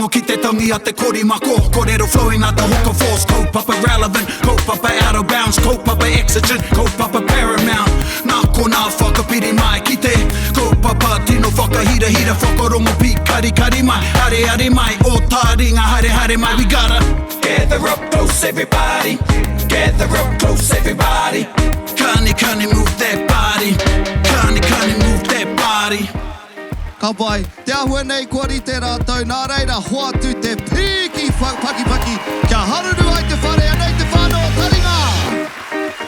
Whakarongo ki te tangi a te korimako Korero flowing like the hook of force Kaupapa relevant, kaupapa out of bounds Kaupapa exigent, kaupapa paramount Nā konā whakapiri mai ki te Kaupapa tino whakahirahira Whakarongo pīkarikari mai Areare mai, o taringa haere haere mai We gotta gather up close everybody Gather up close everybody Kani kani move that body Kani kani move that body Ka pai. Te āhua nei kua rite rātou, nā reira hoatu te pīki pakipaki kia haruru ai te whare, anei te whānau o Taringa!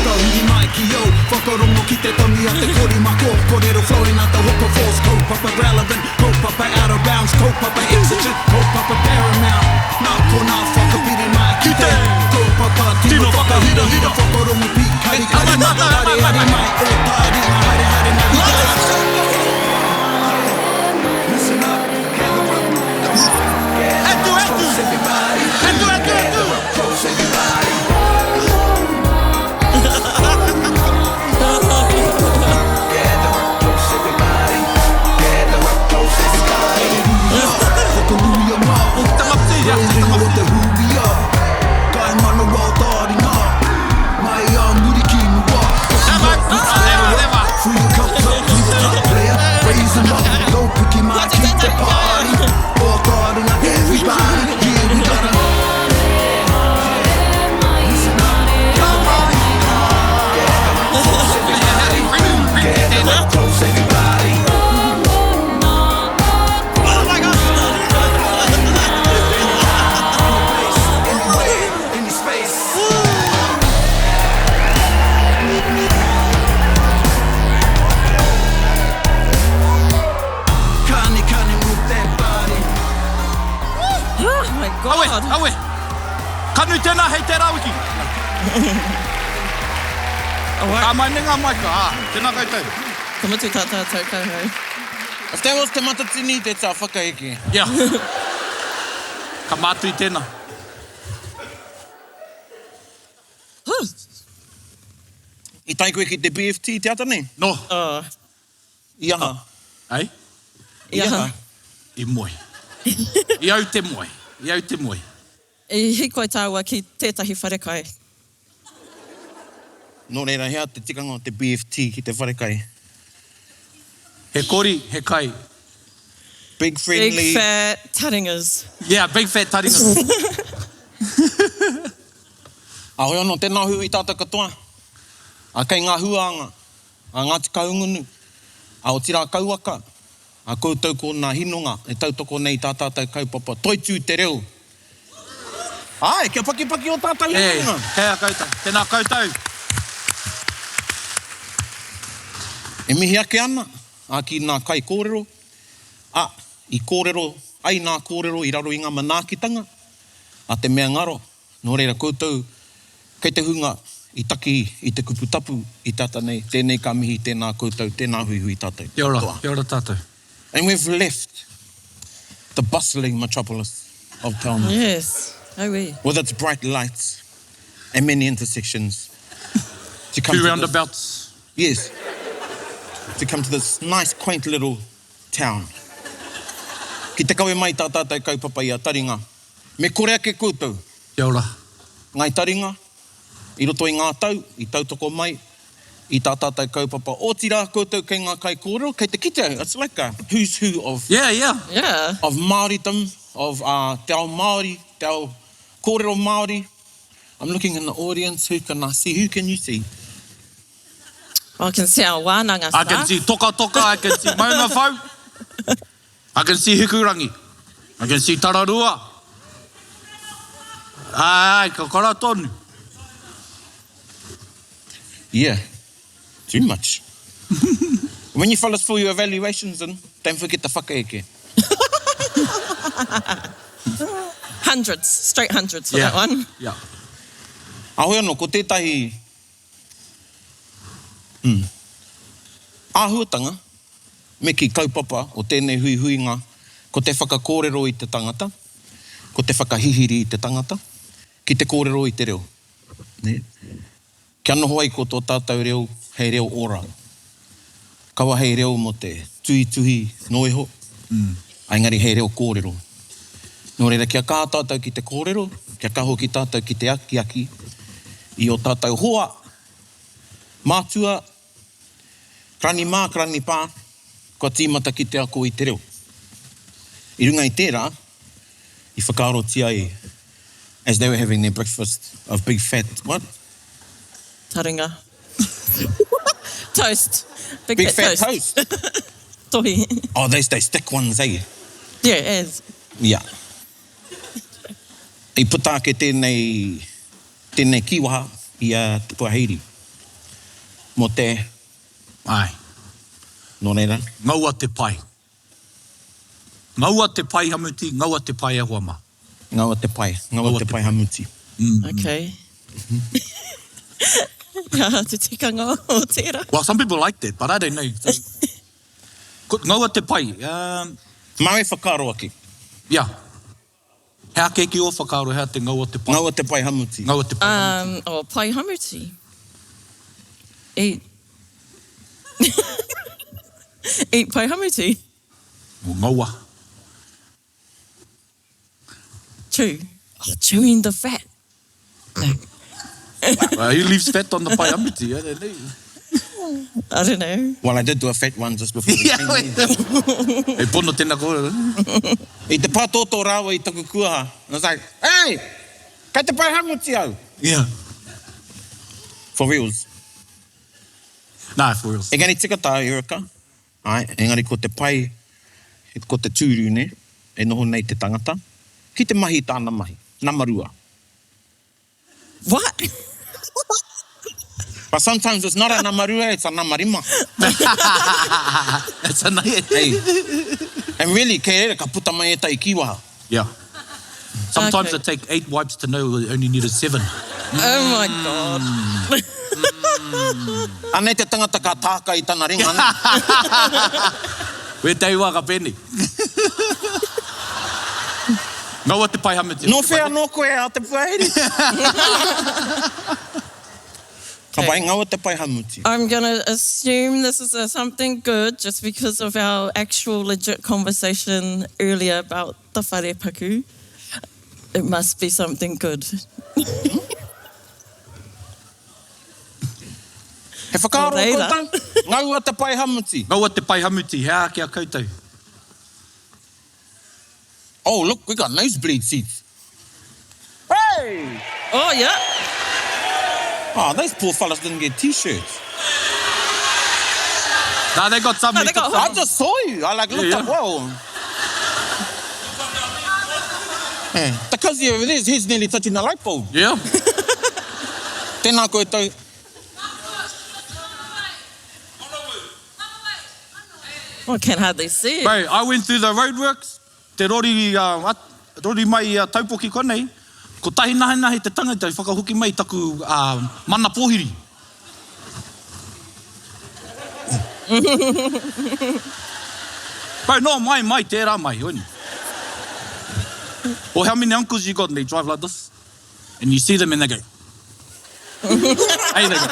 Tahuri mai ki au, whakarongo ki te tangi a te korimako Korero flowing like the hook of force Kaupapa relevant, kaupapa out of bounds Kaupapa exigent, kaupapa paramount Nā konā whakapiri mai ki te Kaupapa tino whakahirahira Whakarongo pīkarikari mai Areare mai, o taringa haere haere mai Listen up, gather up, gather up close everybody Gather up close everybody Gather up close everybody Gather up close everybody Whakanuia ngā Rēringa o te huia Kai manawa o taringa Mai a muri ki mua Free your cups up to the top player Raise them up, go piki mai ki te party O taringa everybody Yeah we gotta Listen up, come on Gather up close everybody Gather up close everybody Any place, anywhere, any space Kani kani move that body Oh my Awe, god. awe. Ka nui tēnā hei tērā wiki. Ka mai me ngā maika, ā, tēnā koutou. Ka mutu tā tātou kauhau. If that was Te Matatini, that's our whakaeke. Yeah. Ka mātui tēnā. I tae koe ki te BFT te ata nei? No. Oh. I aha? Ei? I aha? I moe. I au te moe. I au te moe. I hīkoi tāua ki tētahi wharekai. Nō reira, he aha te tikanga o te BFT ki te wharekai? He kori, he kai. Big friendly. Big fat taringas. Yeah, big fat taringas. Ā, hoi anō, tēnā hui tātou katoa. Ā, kei ngā huānga a Ngāti Kahungunu, ā, otirā kauaka, ā koutou ko nā hinonga e tautoko nei i tā tātou kaupapa Toitū te Reo. Āe, kia pakipaki ō tātou hinonga. Kei a koutou. Tēnā koutou. E mihi ake ana, ā, ki nā kaikōrero, ā, i kōrero ai nā kōrero i raro i ngā manaakitanga a te mea ngaro, Nō reira koutou kei te hunga i taki i te kupu tapu i te ata nei, tēnei ka mihi, tēnā koutou, tēnā huihui tātou Kia ora, katoa. kia ora tātou. And we've left the bustling metropolis of Tauranga. Yes, auē. With its bright lights and many intersections to come Two to this, roundabouts. yes, to come to this nice quaint little town. Ki te kawe mai tā tātou kaupapa i a Taringa. Me kore ake koutou. Kia ora. Ngāi Taringa, i roto i ngā tau, i tautoko mai i tā tātou kaupapa. Otirā koutou kei ngā kaikōrero, kei te kite au, it's like a who's who of, Yeah, yeah. Yeah. of Māoridom, of uh, te ao Māori, te ao kōrero Māori. I'm looking in the audience, who can I see, who can you see? I can see our wānanga I can staff. see Tokatoka, I can see Maungawhau. I can see Hikurangi. I can see Tararua. Ae, ae, ka kara tonu. Yeah, too much. When you fellas fill your evaluations in, don't forget the whakaeke. Hundreds, straight hundreds for that one. Yeah. Ahoy anō, ko tētahi mm, āhuatanga Me kī kaupapa o tēnei huihuinga ko te whakakōrero i te tangata, ko te whakahihiri i te tangata. Ki te kōrero i te reo. Nē? Kia noho ai ko tō tātou reo hei reo ora. Kaua hei reo mō te tuhituhi noa iho, engari hei reo kōrero. Nō reira, kia kaha tātou ki te kōrero, kia kaha hoki tātou ki te akiaki i ō tātou hoa, mātua, karani mā, karani pā, kua tīmata ki te ako i te reo. I runga i tērā, i whakaarotia ai as they were having their breakfast of big fat what? Taringa. Toast. Big, big fat, fat toast. toast. Tohi. Oh, those, those thick ones, eh? Yeah, as. Yeah. I puta ake tēnei, tēnei kīwaha i a Te Puaheiri. Mō te... Ai. Nō reira. Ngaua te pai. Ngaua te pai hamuti, ngaua te pai e hoa ma. Ngaua te pai, ngaua te pai hamuti. Okay. He aha te tikanga o tērā? Well, some people like that, but I don't know. Ko, ngaua te pai. Um. Māu e whakaaro ake. Yeah. He ake ki ō whakaaro, he aha te ngaua te pai? Ngaua te pai hamuti. Ngaua te pai hamuti. Um, oh, pai hamuti. Eat. Eat pai hamuti. Oh, ngaua. Chew. Oh, chewing the fat. No. Well, who leaves fat on the pai hamuti? I don't know. I don't know. Well, I did do a fat one just before we came in. E pono tena kōrero. I te pātōtō rāua i taku kuaha. And I was like, hey! Kei te pai hamuti au! Yeah. For reals. Nā, for reals. Engari tika tā Erica. Āe, engari ko te pai, ko te tūru, nē, e noho nei te tangata, ki te mahi i tāna mahi. Nama rua. What? But sometimes it's not a nama rua, it's a nama rima. It's a Hey. And really, kei reira ka puta mai ētahi kīwaha. Yeah. Sometimes Okay. it take eight wipes to know we only needed seven. Oh my God. Anei te tangata ka tāka i tana ringa, nē. Wētahi wā ka pēnei. Ngaua te paehamuti. Nō whea anō koe a Te Puaere? Ka pai, ngaua te paehamuti. I'm gonna assume this is a something good just because of our actual legit conversation earlier about the wharepaku. It must be something good. He whakaaro Nō reira. koutou? Ngaua te paehamuti. Ngaua te paehamuti, he aha ki a koutou? Oh look, we got nosebleed seats. Hey! Oh yeah. Oh, those poor fellas didn't get t-shirts. Nah, they got some. No, they got I just saw you. I like looked Yeah, up, whoa. Yeah. The cousin over there, his head's nearly touching the light bulb. Yeah. Tēnā koutou. I can hardly see it. Bro, I went through the roadworks, te rori, uh, at, rori mai i a Taupoki konei, kotahi nahenahe te tangata i whakahoki mai taku uh, mana pōhiri. Bro, no, mai, mai, tērā mai, oini. Or how many uncles you got and they drive like this? And you see them and they go. hey, they go.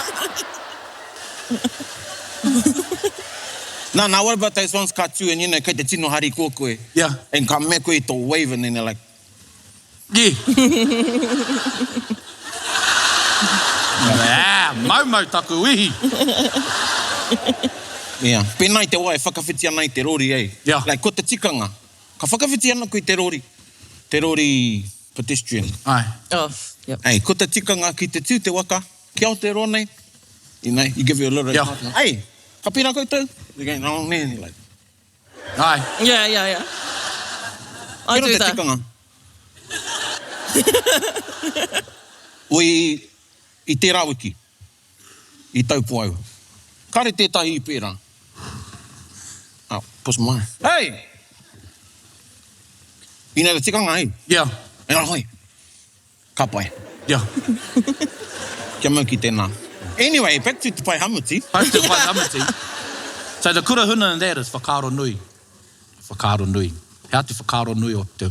Nā, nā, what about those ones ka tū and you know, kei te tino harikoa koe. Yeah. And ka mea koe i tō wave and then they're like. Yeah. ah, maumau taku ihi. Yeah. Pēnā i te wā e whakawhiti ana i te rori, eh? Yeah. Like, ko te tikanga, ka whakawhiti ana koe i te rori, te rori pedestrian. Aye. Oh, yep. Hey, ko te tikanga ki te tū te waka, ki Aotearoa nei, you know, you give you a little... Yeah. Hey, ka pērā koutou? They're going, oh man, you're like... Aye. Yeah, yeah, yeah. I Pērā do te that. tikanga. Ui, i tērā wiki, i Taupo au. Kāre tētahi i pērā. Oh, push my. Hey! You know the tikanga, eh? Yeah. Engari hoi, ka pai. Yeah. Kia mau ki tēnā. Anyway, back to Te Pae Hamuti. Back to Te Pae Hamuti. So the kura huna in that is whakaaro nui. Whakaaro nui. He aha te whakaaro nui o te,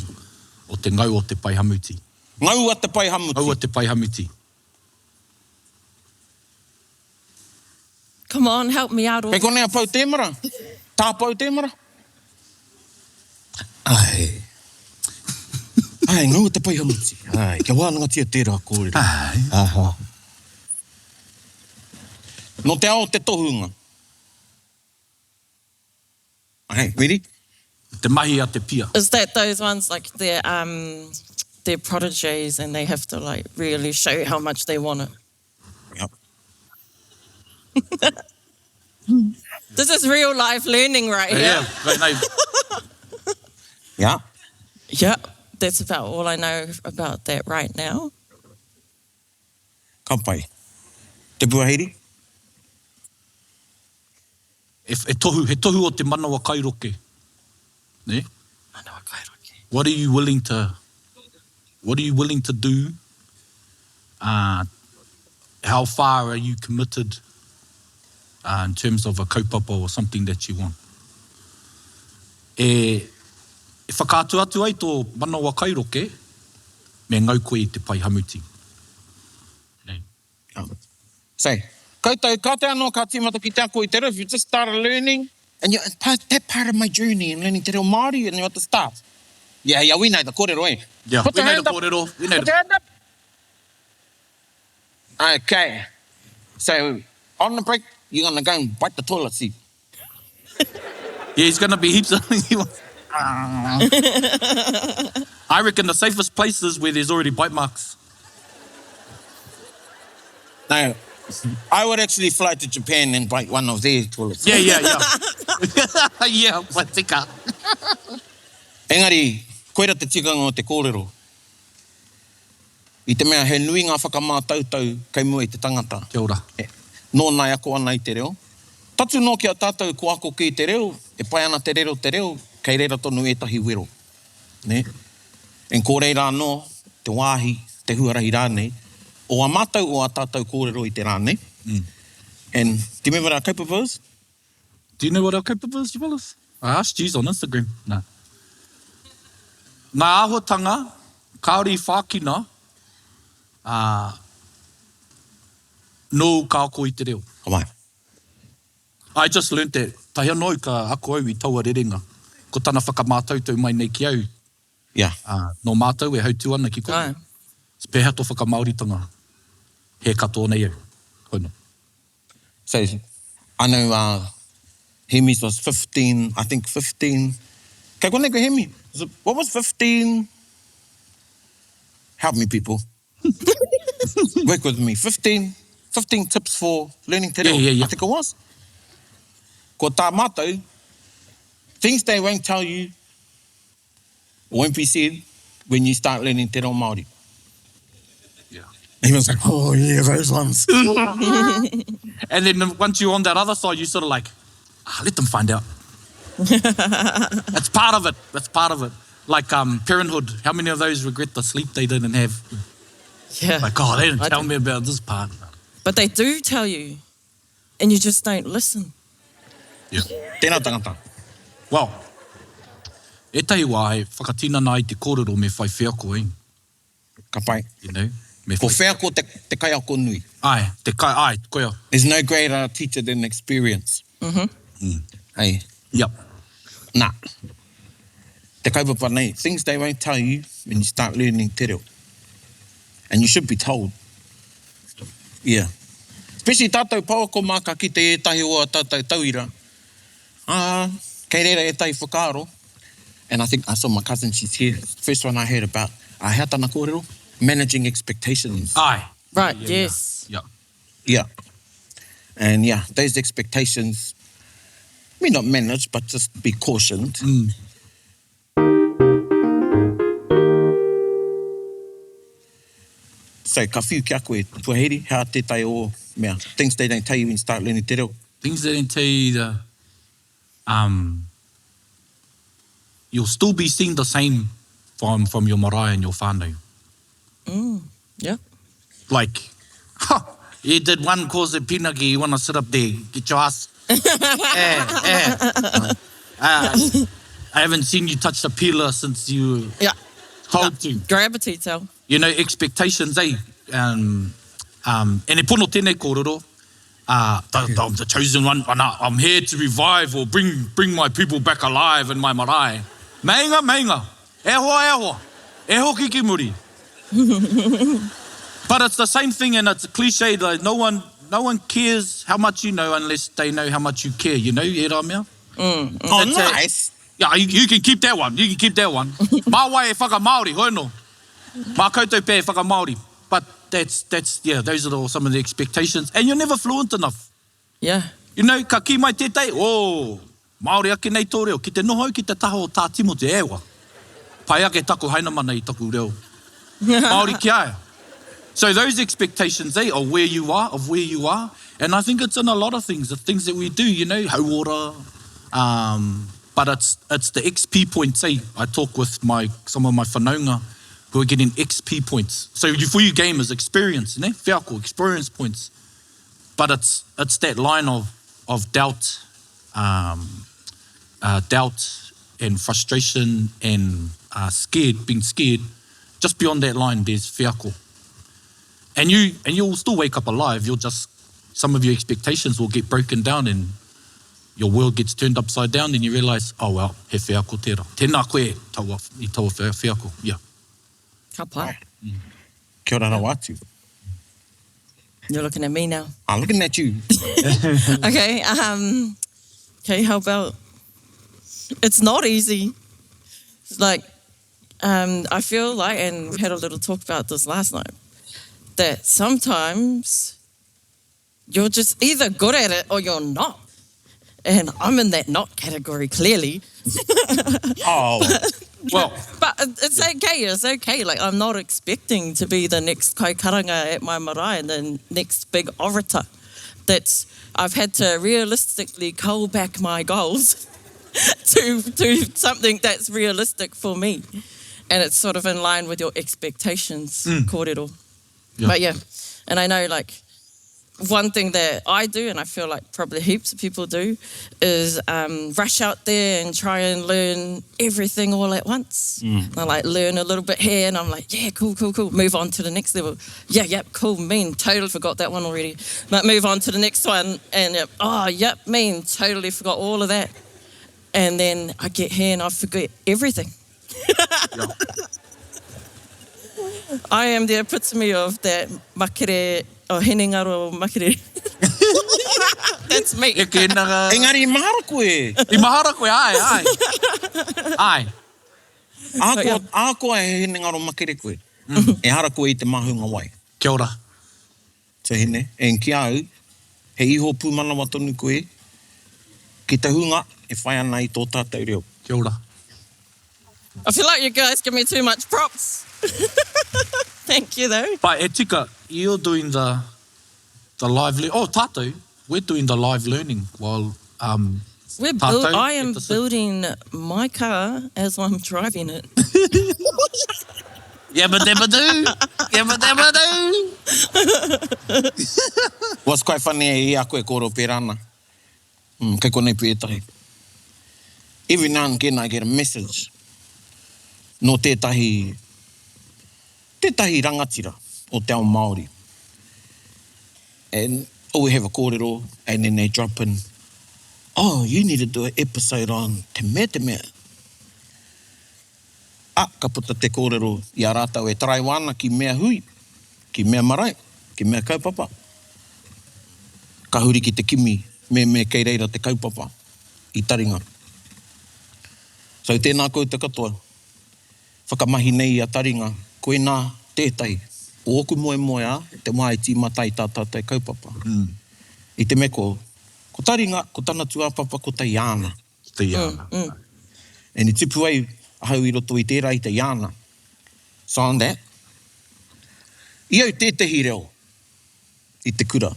o te ngau o Te Pae Hamuti? Ngaua te pae hamuti. Ngaua te pae hamuti. Come on, help me out. Kei konei a Pou Temara. Tā Pou Temara. Ae. Ae, ngaua te pae hamuti. Ae, kia wānangatia tērā kōrero. Ae. Aha. Nō te ao o te tohunga. Ae, ready? Te mahi a te pia. Is that those ones like they're um they're proteges and they have to like really show how much they want it? Yep. This is real life learning right here. Yeah, right now. Yeah. Yeah, that's about all I know about that right now. Ka pai. Te Puahiri? E, e tohu, he tohu o te manawa kairoke. Ne? Manawa kairoke. What are you willing to, what are you willing to do? Uh, how far are you committed uh, in terms of a kaupapa or something that you want? E, e whakaatu atu ai tō manawa kairoke, me ngau koe i te pai hamuti. Ne? Say, koutou, kātahi anō ka tīmata ki te ako i te reo, if you just started learning, and you, that part of my journey in learning te reo Māori, and you're at the start. Yeah, yeah, we know the kōrero, eh? Yeah, Put we your know hand the up. kōrero. We know Put the... your hand up. Okay. So, on the break, you're going to go and bite the toilet seat. Yeah, he's going to be heaps of... I reckon the safest place is where there's already bite marks. No, I would actually fly to Japan and bite one of their toilets. Yeah, yeah, yeah. yeah, kua tika. Engari, koira te tikanga o te kōrero. I te mea he nui ngā whakamātautau kei mua i te tangata. Kia ora. Nōna e ako ana i te reo. Tatū noa ki a tātou kua ako kē te reo, e pai ana te rere o te reo, kei reira tonu ētahi wero. Nē? And ko reira anō te wāhi, te huarahi rānei, o ā mātou, o ā tātou kōrero i te rā nei. And do you remember what our kaupapa is? Do you know what our kaupapa is, Wallace? I asked yous on Instagram. Nā. Ngā āhuatanga kāore i whākina, ā, nōu ka ako i te reo. Why? I just learnt that tahi anō au ka ako au i taua rerenga. Ko tana whakamātautau mai nei ki au, Yeah. ā, nō mātou e hautū ana ki konei. Aye. Pēhea tō whakamāoritanga? Hē katoa nei au. Hono. So, I know uh, Hemi's was 15, I think 15. Kei konei koe Hemi? What was 15? Help me people. Work with me. 15, 15 tips for learning te reo. Yeah, yeah, yeah. I think it was. Ko tā mātou, things they won't tell you or won't be said when you start learning te reo Māori. Yeah. He was like, oh yeah, those ones. And then once you're on that other side, you sort of like, ah, let them find out. That's part of it. That's part of it. Like um, parenthood, how many of those regret the sleep they didn't have? Yeah. Like, oh, they didn't I tell do. me about this part. But they do tell you, and you just don't listen. Yeah. Tēnā tangata. Well, ētahi wā e whakatinana ai te kōrero me whai wheako, eh? Ka pai. You know, me Ko whai... wheako te, te kaiako nui. Ai, te kai, ai, koia. There's no greater teacher than experience. Mm -hmm. Mm. Hey. Yep. Nā. Te kaupapa nei, things they won't tell you when you start learning te reo. And you should be told. Yeah. Especially tātou pouako mā ka kite ētahi o ā tātou tauira. Ā, kei reira ētahi whakaaro. And I think I saw my cousin, she's here. First one I heard about, ā, hea tana kōrero? Managing expectations. Ai. Right, Yeah, yeah, yes. Yeah. Yeah. And yeah, those expectations, may not manage, but just be cautioned. Mm. So, ka whiu ki a koe, Puaheri, hea tētahi o mea, things they don't tell you when you start learning te reo. Things they don't tell you the, um, you'll still be seen the same from, from your marae and your whānau. Mm, yeah. Like, ha, you did one course at Pinaki, you want to sit up there, get your ass. eh, eh. Uh, I haven't seen you touch the peeler since you yeah. told to. Grab a tea towel. You know, expectations, eh? Um, um, and e pono tēnei kōrero, uh, the, the, the chosen one, and I, I'm here to revive or bring, bring my people back alive in my marae. Meinga, meinga. E hoa, e hoa. E hoki ki muri. But it's the same thing and it's a cliche, like no one, no one cares how much you know unless they know how much you care, you know, ērā mea. Mm. Oh, nice. Yeah, you, you can keep that one, you can keep that one. Mā wai e whakamāori, hoi no. Mā koutou pea e whakamāori. But that's, that's, yeah, those are the, some of the expectations. And you're never fluent enough. Yeah. You know, ka kī mai tētahi, oh, Māori ake nei tō reo, ki te noho au ki te taha o Tā Timoti, ewa, pai ake taku hainamana i taku reo Māori ki a ia. So those expectations, eh, of where you are, of where you are, and I think it's in a lot of things, the things that we do, you know, hauora, um, but it's, it's the XP points, eh, I talk with my, some of my whanaunga who are getting XP points. So you, for you gamers, experience, ne, wheako, experience points. But it's, it's that line of, of doubt, um, uh, doubt and frustration and uh, scared, being scared, just beyond that line there's wheako. And you and you'll still wake up alive, you'll just some of your expectations will get broken down and your world gets turned upside down and you realise, oh well, he wheako tērā. Tēnā koe taua, i taua wheako, yeah. Ka pai. Kia ora rawa atu. You're looking at me now. I'm looking at you. okay, um, okay, how about it's not easy. Like, um, I feel like, and we had a little talk about this last night, that sometimes you're just either good at it or you're not. And I'm in that not category, clearly. oh. Well, but it's okay. It's okay. Like I'm not expecting to be the next kaikaranga at my marae and the next big orator. That's I've had to realistically cull back my goals to to something that's realistic for me, and it's sort of in line with your expectations. Mm. Kōrero. Yeah. But yeah, and I know like one thing that I do, and I feel like probably heaps of people do, is um, rush out there and try and learn everything all at once. Mm. I like learn a little bit here, and I'm like, yeah, cool, cool, cool. Move on to the next level. Yeah, yep, cool, mean, totally forgot that one already. But move on to the next one, and yep, oh, yep, mean, totally forgot all of that. And then I get here and I forget everything. yeah. I am the epitome of that makere, oh, hinengaro makere. That's me. Eke nanga. Engari i mahara koe. I mahara koe, ai, ai. Ai. Ahakoa, ahakoa he hinengaro makere koe, mm. ehara koe i te māhunga wai. Kia ora. Te hine, and ki a au, he iho pūmanawa tonu koe ki te hunga e whai ana i tō tātou reo. Kia ora. I feel like you guys give me too much props. Thank you though. But e tika, you're doing the the live learning. Oh, tātou, we're doing the live learning while um, We're tātou build, I am get to sit. building my car as I'm driving it. Yabba dabba doo! Yabba dabba doo! What's quite funny e i a koe kōrero pērā ana. Mm, kei konei pea ētahi. Every now and again I get a message nō tētahi, tētahi rangatira o te ao Māori. And we have a kōrero and then they drop in, oh, you need to do an episode on te mea, te mea. A, ka puta te kōrero i a rātou e taraiwa ana ki mea hui, ki mea marae, ki mea kaupapa. Ka huri ki te kimi me kei reira te kaupapa i taringa. So tēnā koutou katoa, whakamahi nei i a taringa, koinā tētahi o ōku moemoeā te wā i tīmata ai tā tātou kaupapa. I te mea ko, ko taringa, ko tana tūāpapa, ko te iāna. Te iāna. And i tupu ai ahau i roto i tērā i te iāna. So on that, i au tētehi reo i te kura.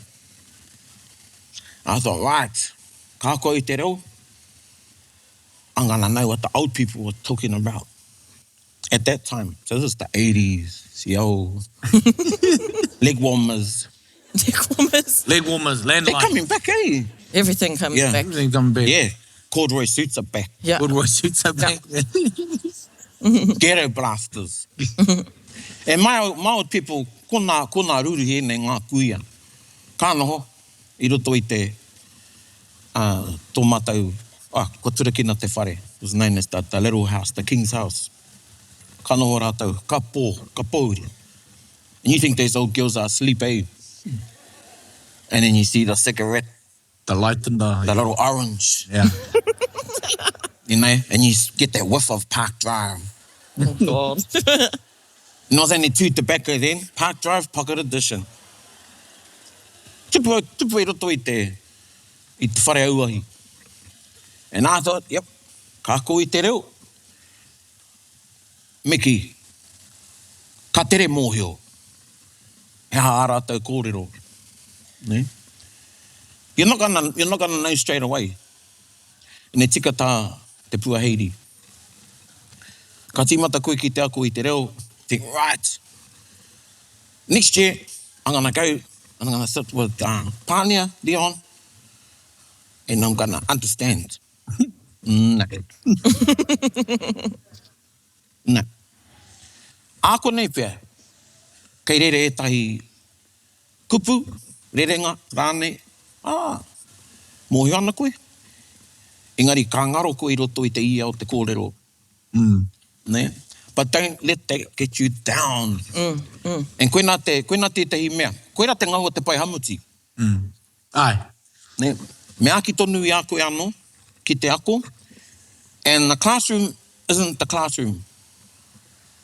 I thought, right, ka ako au i te reo, I'm gonna know what the old people were talking about at that time. So this is the 80s, the old leg warmers. Leg warmers. Leg warmers, landline. They're coming back, eh? Everything comes Yeah. back. Everything coming back. Yeah. Corduroy suits are back. Yeah. Corduroy suits are back. Ghetto blasters. And my, my old people, ko nā, ko nā rūruhi ēnei ngā kuia. Ka noho i roto i te, uh, tō mātou, ah, kua turakina te whare, it was known as the, the little house, the king's house. Ka noho rātou, ka pō, ka pōuri. And you think those old girls are asleep, eh? And then you see the cigarette. The light in the... The little orange. Yeah. You know, and you get that whiff of Park Drive. Oh, God. And there was only two tobacco then, Park Drive, Pocket Edition. Tupu, tupu i roto i te, i te whare auahi. And I thought, yep, ka ako i te reo. Me kī, ka tere mōhio he aha ā rātou kōrero, nē? You're not gonna, you're not gonna know straight away. And e tika tā Te Puaheiri. Ka tīmata koe ki te ako i te reo, think, right, next year, I'm gonna go and I'm gonna sit with uh, Pānia, Leon, and I'm gonna understand. Nā. Nā. Ākonei pea, kei reira ētahi kupu, rerenga rānei, ā, mōhio ana koe, engari ka ngaro koe i roto i te ia o te kōrero. Nē? But don't let that get you down. And koinā te, koinā tētahi mea, koirā te ngau o te pae hamuti. Āe. Nē, me āki tonu i a koe anō ki te ako, and the classroom isn't the classroom.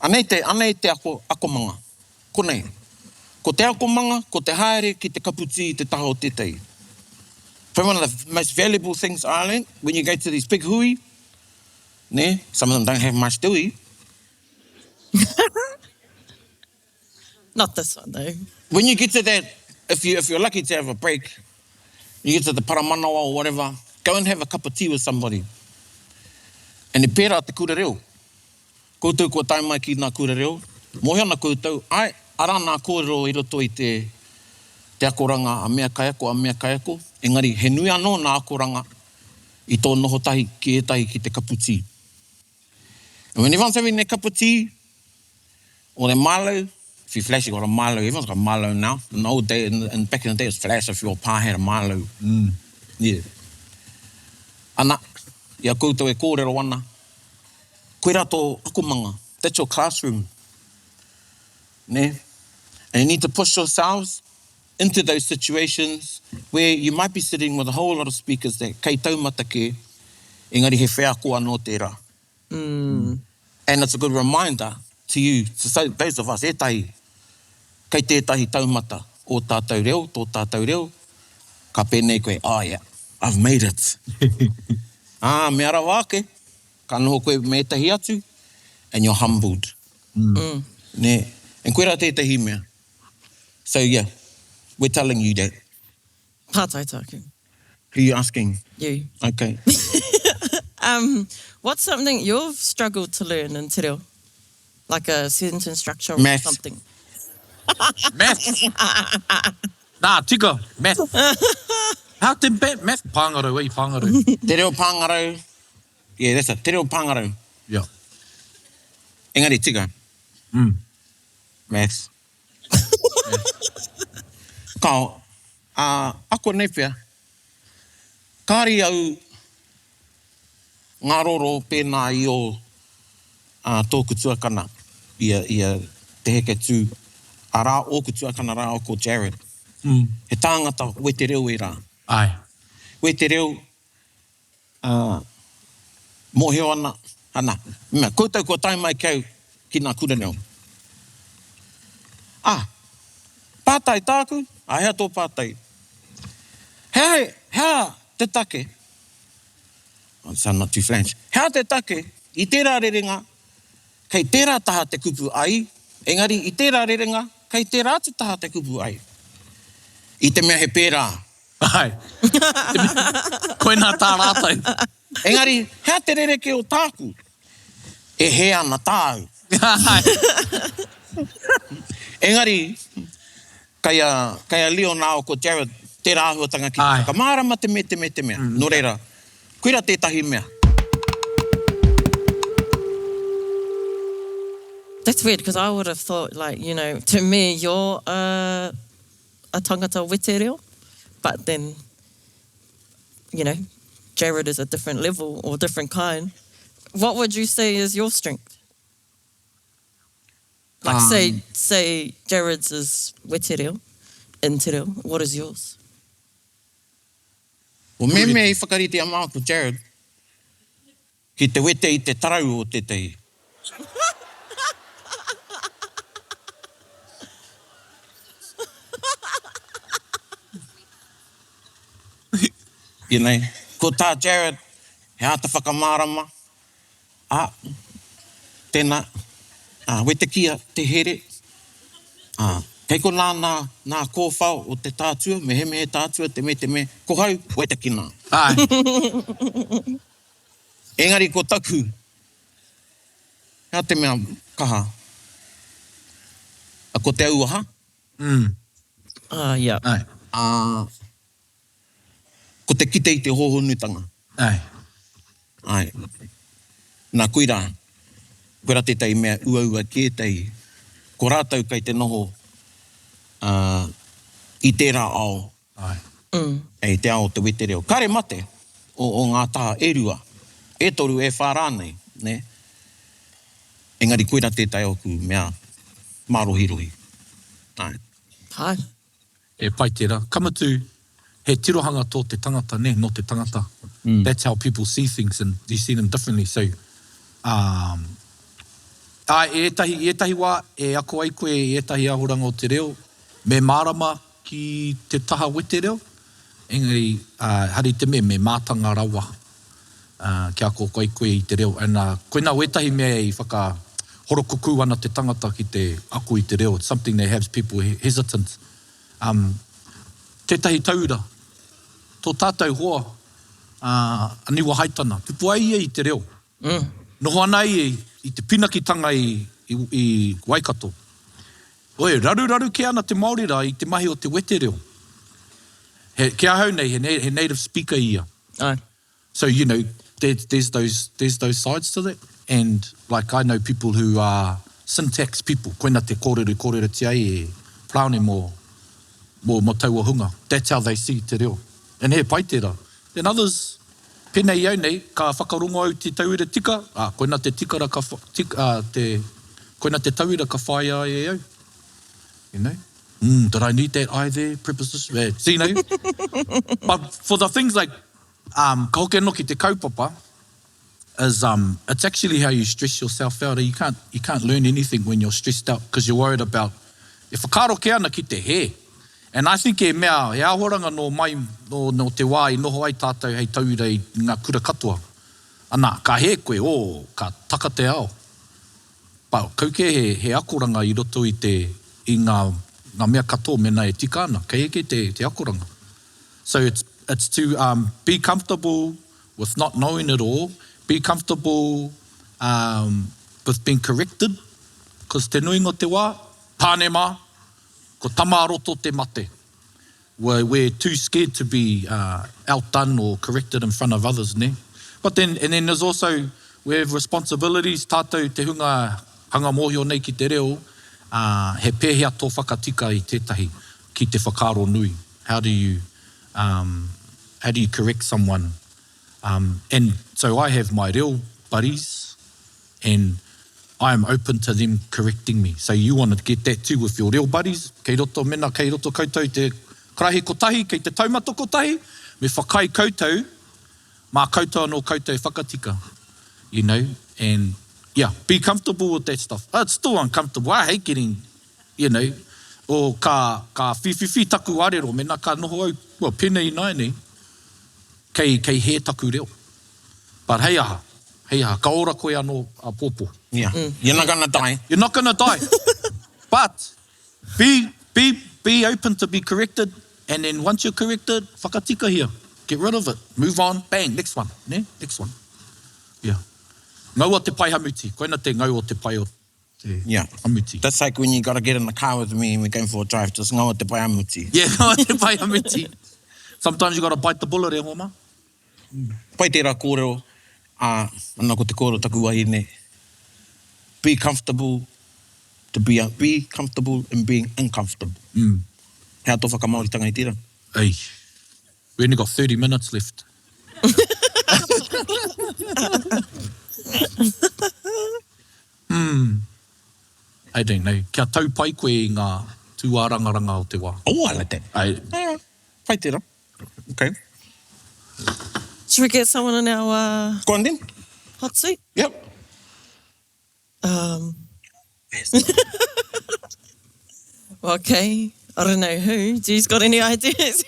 Anei te, anei te ako, akomanga. Konei. Ko te akomanga, ko te haere ki te kapu tī i te taha o tētahi. Probably one of the most valuable things I learnt when you go to these big hui, nē, some of them don't have much doī. Not this one though. When you get to that, if you if you're lucky to have a break, you get to the paramanawa or whatever, go and have a cup of tea with somebody. And e pērā te kura reo. Koutou kua tae mai ki ngā kura reo, mōhio ana koutou, āe, arā nā kōrero i roto i te te akoranga a mea kaiako, a mea kaiako, engari he nui anō nā akoranga i tō noho tahi ki ētahi ki te kapu tī. And when everyone's having their cup of tea, or their Milo, if you flash, you got a Milo. Everyone's got a Milo now. In the old day, in, in, back in the day, it was flash if your pa had a Milo. Mm. Yeah. Ana, i a koutou e kōrero ana, koirā tō akomanga. That's your classroom. Ne? And you need to push yourselves into those situations where you might be sitting with a whole lot of speakers that kei taumata kē, engari he wheako anō tērā. Mm. And it's a good reminder to you, to so, those of us, ētahi, kei tētahi taumata o tātou reo, tō tātou reo, ka pēnei koe, oh yeah, I've made it. Ā, mea rawa ake, ka noho koe me ētahi atu, and you're humbled. Mm. Nē? And koirā tētahi mea. So yeah, we're telling you that. Pātai tāku. Who you asking? You. Okay. Um, what's something you've struggled to learn in te reo? Like a sentence structure or Maths. something? Maths. Nā, tika, math. How te math? Pāngarau, eh, pāngarau. Te reo pāngarau. Yeah, that's it. Te reo pāngarau. Yeah. Engari tika. Mm. Maths. Kao, ā, ako nei pea, kāri au ngā roro pēnā i ō, ā, tōku tuakana, i a, i a Te Heketū, arā, ōku tuakana rāua ko Jared. He tāngata wetereo ērā. Āe. Wetereo, Ā, mōhio ana, ana, mea, koutou kua tae mai ki au ki nā kura reo. Ā, pātai tāku, ā, hea tō pātai? He aha, he aha te take, oh, sound not too French, he aha te take i tērā rerenga, kei tērā taha te kupu ai, engari i tērā rerenga, kei tērā atu taha te kupu ai? I te mea he pērā Āe. Koinā tā rātou. Engari, he aha te rerekē o tāku? E hē ana tāu. Āe. Engari, kei a, kei a Leon rāua ko Jared tērā āhuatanga ki te whakamārama te me te me te mea. Nō reira, koirā tētahi mea. That's weird because I would have thought like, you know, to me you're a, a tangata wetereo, but then, you know, Jared is a different level or different kind. What would you say is your strength? Like um, say say Jared's is wetereo, in te reo, what is yours? Ko meme i whakarite a mātou Jared ki te wete i te tarau o tētahi. You know, ko tā Jared he āta whakamārama, ā, tēnā, ā, wetekia te here, ā, kei konā nā, nā kōwhao o te tātua, mehemehe tātua te me te me, ko hau, wetekina. Āe. Engari ko taku, he aha te mea kaha, ko te auaha. Mm. Ah, yeah. Āe. Ā, ko te kite i te hōhonutanga. Āe. Āe. Nā, koirā, koirā tētahi mea uaua ki ētahi, ko rātou kei te noho, ā, i tērā ao, Āe. I te ao o te wetereo. Kare mate o, o ngā taha e rua, e toru, e whā rānei, nē? Engari koirā tētahi o aku mea mārohirohi. Āe. Āe. E pai tērā. Ka mutu, he tirohanga tō te tangata, nē, nō te tangata. That's how people see things and you see them differently. So, um, āe, i ētahi, i ētahi wā e ako ai koe i ētahi āhuranga o te reo, me mārama ki te taha wetereo, engari, ā, hari te mea me mātanga rawa, ā, kia ako ai koe i te reo. And, ā, koinā wētahi mea i whaka horokukū ana te tangata ki te ako i te reo, it's something that has people hesitant. Um, tētahi tauira, tō tātou hoa, ā, a Niwa Haitana, tupu ai ia i te reo. Noho ana ia i te pinakitanga i, i, i Waikato. Oi, raruraru kē ana te Māori rā i te mahi o te wetereo. He, ki ahau nei, he, he native speaker ia. Aye. So, you know, there, there's those, there's those sides to that. And, like, I know people who are syntax people, koina te kōrero i kōrerotia ai e Brownie mō, mō, mō taua hunga. That's how they see te reo. And he pai tērā. Then others, pēnei i au nei, ka whakarongo au te tauira tika, ā, koina te tikara ka, tik, ā, te, koina te tauira ka whāia ai e au. You know? Mm, did I need that I there, preposition, eh, see, you know? But for the things like, um, ka hoki anō ki te kaupapa, is, um, it's actually how you stress yourself out. You can't, you can't learn anything when you're stressed out because you're worried about, e whakaaro kē ana ki te hē. And I think he mea, he āhuaranga nō mai, nō, nō te wā i noho ai tātou hei tauira i ngā kura katoa. Ana, ka hē koe, oh, ka taka te ao. But kau kē he, he akoranga i roto i te, i ngā, ngā mea katoa mēnā e tika ana, kei eke te, te akoranga. So it's, it's to um, be comfortable with not knowing it all, be comfortable um, with being corrected, because te nuinga o te wā, tāne mā, ko tama-a-roto te mate. We're, we're too scared to be uh, outdone or corrected in front of others, ne? But then, and then there's also, we have responsibilities, tātou te hunga hanga mōhio nei ki te reo, uh, he pēhea tō whakatika i tētahi ki te whakaaro nui. How do you, um, how do you correct someone? Um, and so I have my reo buddies and I am open to them correcting me. So you want to get that too with your reo buddies, kei roto, mena kei roto koutou i te karahi kotahi, kei te taumata kotahi, me whakaae koutou, mā koutou anō koutou e whakatika, you know, and yeah, be comfortable with that stuff. Oh, it's still uncomfortable, I hate getting, you know, or ka, ka whīwhiwhi taku arero, mena ka noho au, well, pēnei ināianei, kei, kei hē taku reo. But hei aha, hei aha, ka ora koe anō āpōpō. Yeah. You're not gonna die. You're not gonna die. But be, be, be open to be corrected and then once you're corrected, whakatikahia. Get rid of it. Move on, bang, next one. Ne? Next one. Yeah. Ngaua te pae hamuti. Koina te ngau o te pae o te yeah. hamuti. That's like when you gotta get in the car with me and we're going for a drive, just ngaua te pae hamuti. Yeah, ngaua te pae hamuti. Sometimes you gotta bite the bullet, e hoa mā. Pai tērā kōrero, ā, ana ko te kōrero taku wahine, be comfortable. To be, be comfortable in being uncomfortable. Mm. He aha tō whakamāoritanga i tērā? Ei, we only got 30 minutes left. Hmm. I don't know. Kia tau pai koe i ngā tūārangaranga o te wā. Oh, I like that. Ai. Alright, pai tērā. Okay. Should we get someone in our uh, Go on then. hot seat? Yep. Um, okay. I don't know who. Do you got any ideas?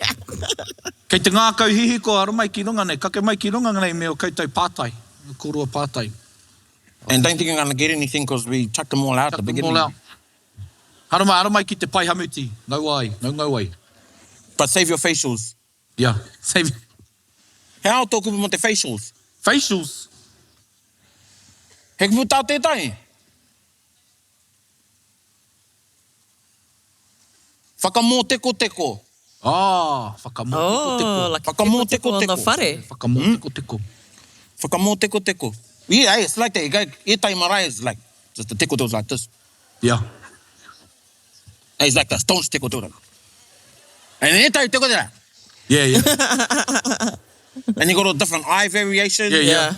Kei te ngākau hihiko, aro mai ki runga nei, kake mai ki runga nei me o koutou pātai, o kōrua pātai. And don't think I'm gonna get anything cause we chucked them all out at the Chucked them beginning. all out. Haramai, haramai ki te pae hamuti, ngau ai, ngaungau ai. But save your facials. Yeah, save. He aha tō kupu mō te facials? Facials? He kupu tā tētahi? Whakamōtekoteko. Ah, whakamōtekoteko. Oh, like a tekoteko on the whare. Whakamōtekoteko. Whakamōtekoteko. Yeah, it's like that. You go, ētahi marae is like, just the tekoteko is like this. Yeah. And it's like the staunch tekoteko. And then ētahi tekoteko. Yeah, yeah. And you got all different eye variations. Yeah, yeah.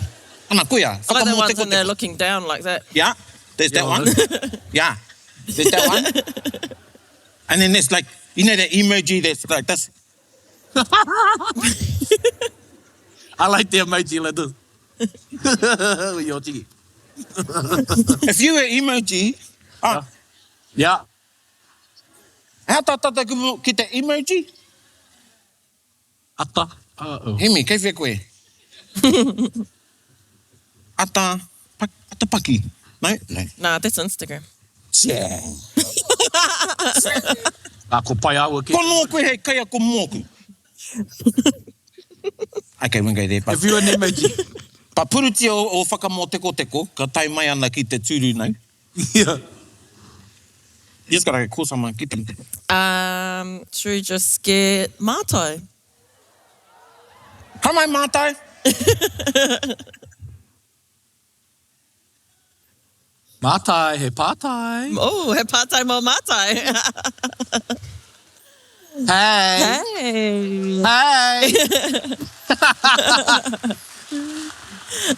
Ana, koia. I like the ones when they're looking down like that. Yeah, there's that Yeah, one. Yeah, there's that one. And then there's like, you know that emoji that's like this. I like the emoji like this. With your tiki. If you were emoji, ah, Yeah. Hea tā tātou kupu ki te emoji? Ata. Uh-oh. Hemi, kei whea koe? Ata, pak, ata paki. No? No. Nah, that's Instagram. Yeah. Ah, ko pai aua ki. Ko noa koe hei kaiako mōku. Okay, won't go there. But, If you an emoji. but purutia o, o whakamōtekoteko, ka tae mai ana ki te tūru nei. Yeah. You just gotta call someone, get them. Um, should we just get Mātai? Ka mai Mātai! Mātai, he pātai. Oh, he pātai mō Mātai. Hey. Hey. Hey.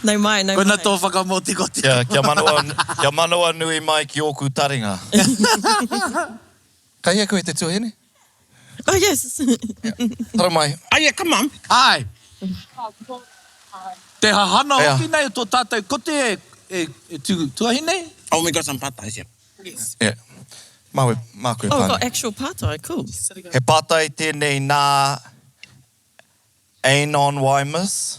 Nau mai, nau Koina mai. tō whakamōtikoti. Kia, kia manawa, kia manawa nui mai ki ōku taringa. Kei hea koe te tuahine? Oh, yes. Tara mai. Ah, yeah, come on. Ai. Te hahana Ea. hoki nei o tō tātou kote e, e, e tu, tuahine. Oh, we got some pātai, yeah. Yeah. Māu, māku e Oh, we've pānui. got actual pātai, cool. He pātai tēnei nā Anon Waimus.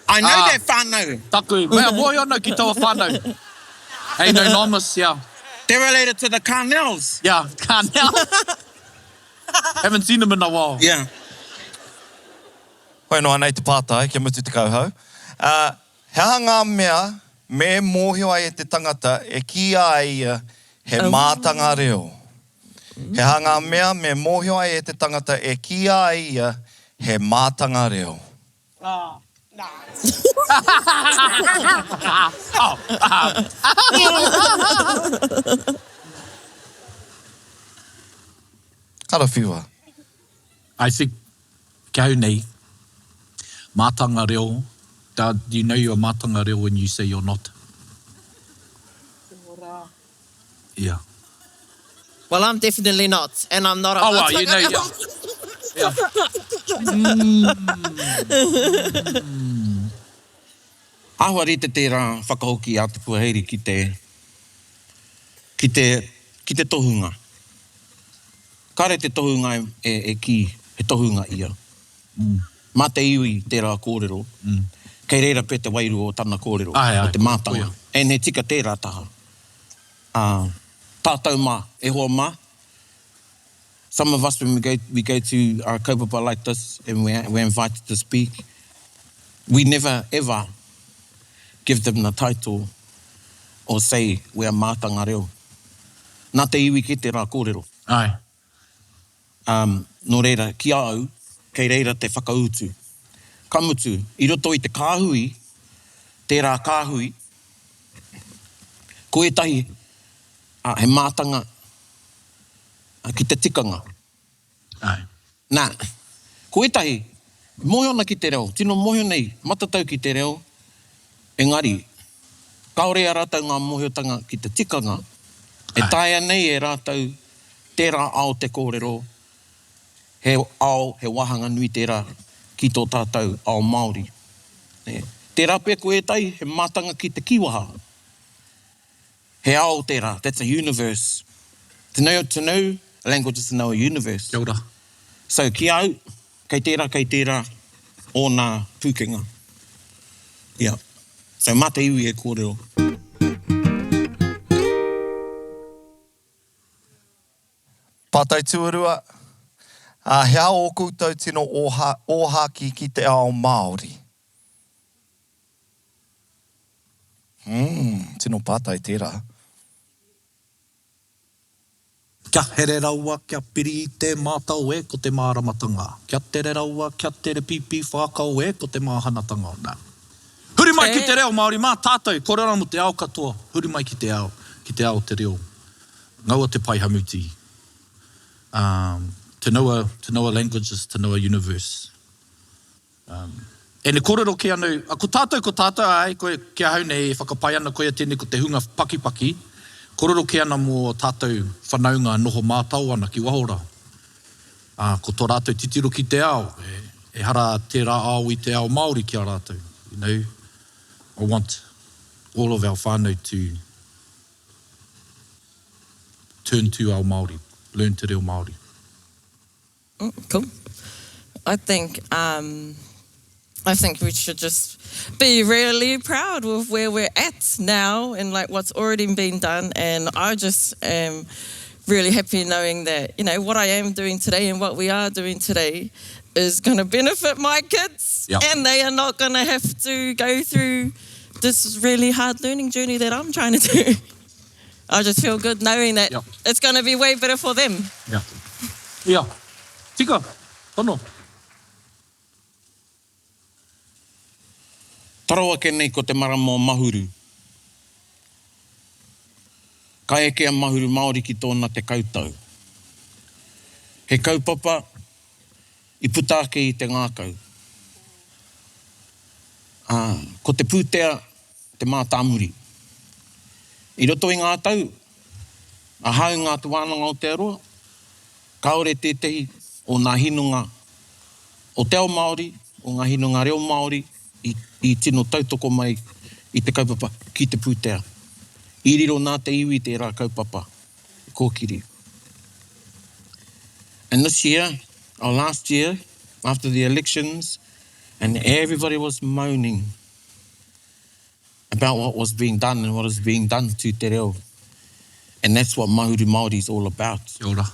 I know Ah. that whānau. Taku, mea mōhio ana ki taua whānau. Hey, no nomis, yeah. They're related to the Carnells. Yeah, Carnell. Haven't seen them in a while. Yeah. Hoi noa nei te pātai, kia mutu te kauhau. Uh, he aha ngā mea me mōhio ai e te tangata e kīia ai ia he mātanga reo? He aha ngā mea me mōhio ai e te tangata e kīia ai ia he mātanga reo? Karawhiua. I think, ki au nei, mātanga reo, da, you know you're mātanga reo when you say you're not. Yeah. Well, I'm definitely not, and I'm not a Oh, well, you mātanga know, reo. yeah. Āhua rite tērā whakahoki a Te Puaheiri ki te, ki te, ki te tohunga. Kāre te tohunga e, e, e kī, he tohunga ia. Mā te iwi tērā kōrero, kei reira pea te wairua o tana kōrero, Ae, ae, o te mātanga. koia. And he tika tērā taha. Ā, tātou mā, e hoa mā, some of us when we go, we go to a kaupapa like this and we're, we're invited to speak, we never ever give them the title or say we are mātanga reo. Nā te iwi ki te rā kōrero. Ae. Um, nō reira, ki a au, kei reira te whakautu. Ka mutu, i roto i te kāhui, tērā kāhui, ko ētahi Ā, he mātanga ki te tikanga. Āe. Nā, ko ētahi, mōhio ana ki te reo, tino mōhio nei, matatau ki te reo, engari, kāore i a rātou ngā mōhiotanga ki te tikanga, e taea nei e rātou tērā ao te kōrero, he ao, he wāhanga nui tērā ki tō tātou ao Māori. Nē. Tērā pea ko ētahi, he mātanga ki te kīwaha. He ao tērā, that's a universe. To know, to know a language is to know a universe. Kia ora. So, ki a au, kei tērā, kei tērā ōna pūkenga. Yeah. So, mā te iwi e kōrero. Pātai tuarua, ā, he aha ō koutou tino ōha, ōhākī ki te ao Māori? Umm, tino pātai tērā. Kia here rawa, kia piri i te mātao e ko te māramatanga. Kia tere rawa, kia tere pīpī whākao e ko te māhanatanga. Nā. Huri mai ki te reo Māori mā tātou, kore rā mō te ao katoa, huri mai ki te ao, ki te ao te reo. Ngaua te pae hamuti. Um, to know a, to know a language is to know a universe. Um, and e kōrero kē anau, a, ko tātou, ko tātou, āe, koe, ki ahau nei e whakapae ana koia tēnei ko te hunga pakipaki, kōrero kē ana mō tātou whanaunga noho mātao ana ki waho rā. Ā, ko tō rātou titiro ki te ao, e, ehara tērā ao i te ao Māori ki a rātou. You know, I want all of our whānau to turn to ao Māori, learn te reo Māori. Mm, cool. I think um, I think we should just be really proud of where we're at now and like what's already been done. And I just am really happy knowing that, you know, what I am doing today and what we are doing today is going to benefit my kids. Yep. And they are not going to have to go through this really hard learning journey that I'm trying to do. I just feel good knowing that Yep. it's going to be way better for them. Yeah. Yeah. Tika, tono. Taro ake nei ko te marama o Mahuru. Ka eke a Mahuru Māori ki tōna tekau tau. He kaupapa i puta ake i te ngākau. Ā, ko te pūtea te mātāmuri. I roto i ngā tau, a hāunga a Te Wānanga o Aotearoa, kāore tētehi o nā hinonga o te ao Māori, o ngā hinonga reo Māori i, i tino tautoko mai i te kaupapa ki te pūtea. I riro nā te iwi tērā kaupapa i kōkiri. And this year, or last year, after the elections, and everybody was moaning about what was being done and what is being done to te reo. And that's what Mahuru Māori is all about. Kia ora.